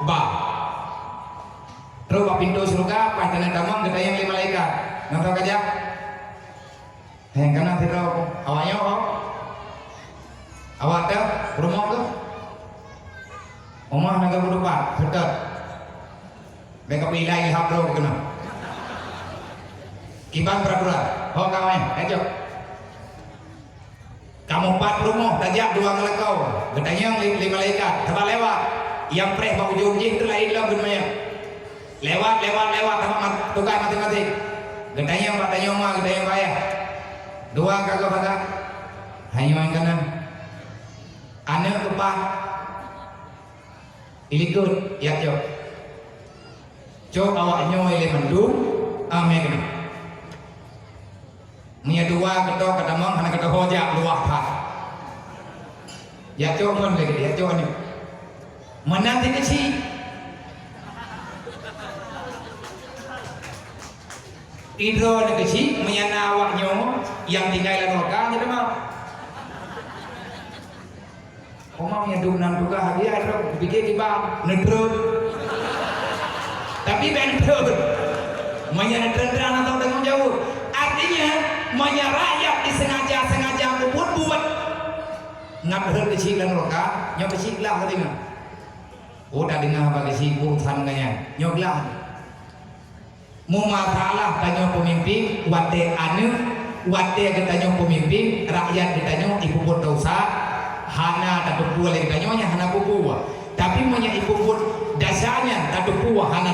ba. Trok bak pintoe syeuruga, paih taneuk tamong geutanyong lé malaikat, "Nyoe soe ka jak?" Hei, kana sidroe awaknyoe, ho? Awak teuh, peurumoh teuh? Uma na geupeuteupat, seutôt. Bék ka peuilai ilham droe keunoe. Kiban peuraturan, ho ka awai, lanjut. Kamoe pat peurumoh, tajak dua ngon lakoe. Geutanyong lé, lé malaikat, "Saban lewat?" Nyang preh bak ujong jih tu laén lom keuneuk manyang. Lewat, lewat, lewat, sama mat-, tugaih maséng-maséng. Geutanyong bak tanyoe ma, geutanyong bak ayah. Dua ka geuh pakat. Hai nyoe nyang keunan. Aneuk keupah. Ilikot, ya cok. Cok awak nyoe lé mandum, amé keunoe. Meunyoe dua keudroe ka tamong, hana keudroe ho jak luwah that. Ya cok ngon lé, ya cok nyoe. Meunan ti keuchik. Idroe ni keuchik, meunyoe na awak nyoe nyang tinggai lam nuraka, nyoe tamong. Oma meunyoe duek nan tugaih hadiah, droe pikir kiban, neutrön. Tapi bèk neutrön. Meunyoe neutrön, neutrön atau tanggung jaweueb. Artinya, meunyoe rakyat disengaja-sengaja peubuet, buet. Ngat rhot keuchik lam nuraka, nyoe keuchik glah ka deungoe. Oh, tadeungoe haba keuchik, oh, urusan ngon nyan. Nyoe glah. Meumasalah tanyoe peumimpin, watèe aneuk, watèe geutanyoe peumimpin, rakyat geutanyoe ipeubuet desya, hana tateupeue lé geutanyoe nyan hana peue-peue. Tapi meunyoe ipeubuet desya nyan tateupeue hana